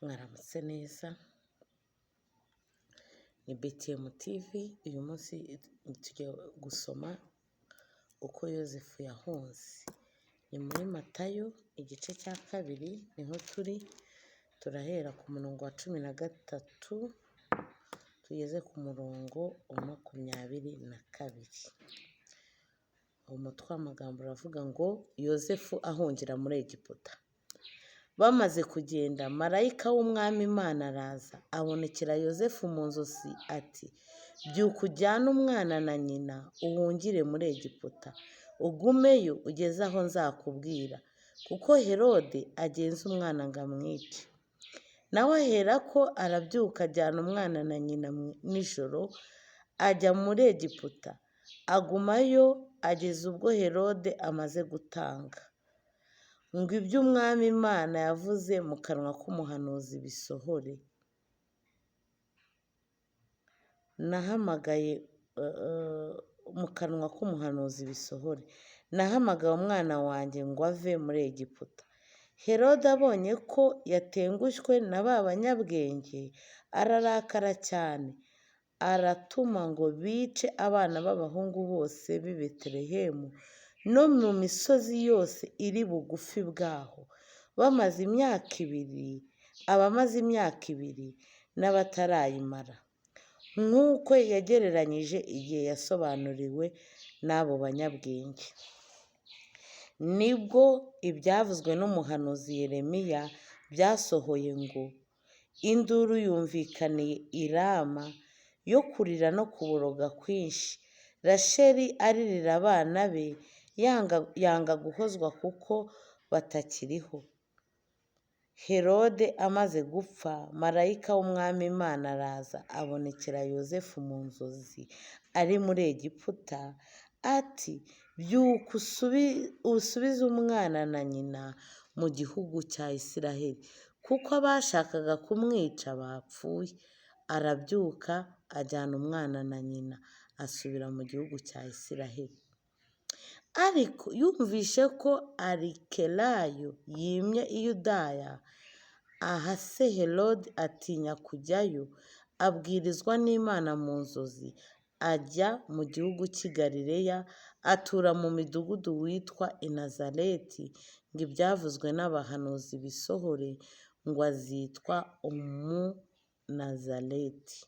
Mwaramutse neza, ni BTM TV, uyu munsi tugiye gusoma uko Yozefu yahunze. Ni muri Matayo igice cya kabiri niho turi, turahera ku murongo wa 13 tugeze ku murongo wa 22. Umutwe w'amagambo uravuga ngo Yozefu ahungira muri Egiputa. Bamaze kugenda, marayika w'Umwami Imana araza abonekera Yozefu mu nzozi ati: "Byuka ujyane umwana na nyina uhungire muri Egiputa, ugumeyo ugeze aho nzakubwira, kuko Herode agenza umwana ngo amwice." Nawe aherako arabyuka ajyana umwana na nyina nijoro, ajya muri Egiputa, agumayo ageza ubwo Herode amaze gutanga, ngo ibyo Umwami Imana yavuze mu kanwa k'umuhanuzi bisohore. Nahamagaye mu kanwa k'umuhanuzi bisohore. Nahamagaye umwana wanjye ngo ave muri Egiputa. Herode abonye ko yatengushywe na ba banyabwenge, ararakara cyane, aratuma ngo bice abana b'abahungu bose b'i Betelehemu no mu misozi yose iri bugufi bwaho, bamaze imyaka ibiri, abamaze imyaka ibiri n'abatarayimara, nk'uko yagereranyije igihe yasobanuriwe n'abo banyabwenge. Nibwo ibyavuzwe n'umuhanuzi Yeremiya byasohoye ngo: "Induru yumvikaniye i Rama yo kurira no kuboroga kwinshi, Rasheli aririra abana be yanga guhozwa kuko batakiriho." Herode amaze gupfa, marayika w'Umwami Imana araza abonekera Yozefu mu nzozi ari muri Egiputa, ati: "Byuka usubize umwana na nyina mu gihugu cya Isiraheli, kuko abashakaga kumwica bapfuye." Arabyuka ajyana umwana na nyina, asubira mu gihugu cya Isiraheli. Ariko yumvishe ko Arikelayo yimye i Yudaya, aha se Herode atinya kujyayo, abwirizwa n'Imana mu nzozi, ajya mu gihugu cy'i Galileya, atura mu midugudu witwa i Nazareti, ngo ibyavuzwe n'abahanuzi bisohore, ngo azitwa Umunazareti.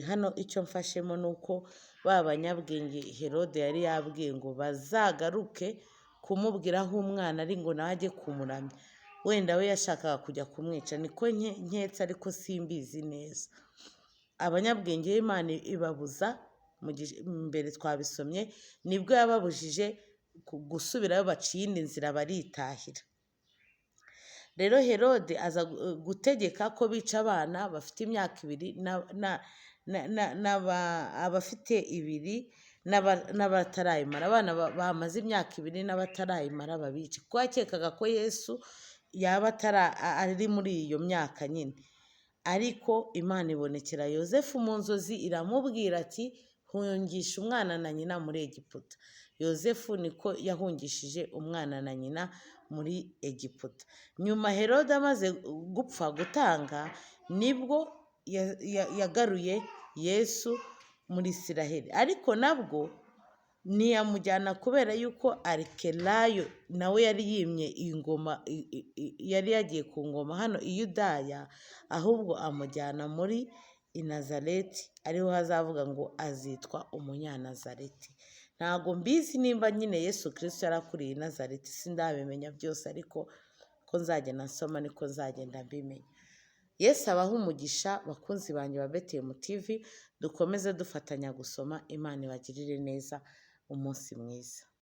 Hano icyo mfashemo ni uko ba banyabwenge Herode yari yabwiye ngo bazagaruke kumubwira aho umwana ari ngo nawe ajye kumuramya, wenda we yashakaga kujya kumwica, niko nketse ariko simbizi neza. Abanyabwenge b'Imana ibabuza, mbere twabisomye, nibwo yababujije gusubirayo, baciye iyindi nzira baritahira. Rero Herode aza gutegeka ko bica abana bafite imyaka ibiri, abafite ibiri n'abatarayimara, abana bamaze imyaka ibiri n'abatarayimara babice, kuko yakekaga ko Yesu yaba ari muri iyo myaka nyine. Ariko Imana ibonekera Yozefu mu nzozi iramubwira ati: "Hungisha umwana na nyina muri Egiputa." Yozefu niko yahungishije umwana na nyina muri Egiputa. Nyuma Herode amaze gupfa gutanga, nibwo yagaruye Yesu muri Isiraheli, ariko nabwo ntiyamujyana kubera yuko Arikelayo nawe yari yimye ingoma, yari yagiye ku ngoma hano i Yudaya, ahubwo amujyana muri i Nazareti, ariho hazavuga ngo azitwa Umunyanazareti. Ntabwo mbizi nimba nyine Yesu Kristo yarakuriye i Nazareti, sindabimenya byose, ariko ko nzagenda nsoma niko nzagenda mbimenya. Yesu abahe umugisha bakunzi banjye ba BTM TV, dukomeze dufatanya gusoma, Imana ibagirire neza, umunsi mwiza.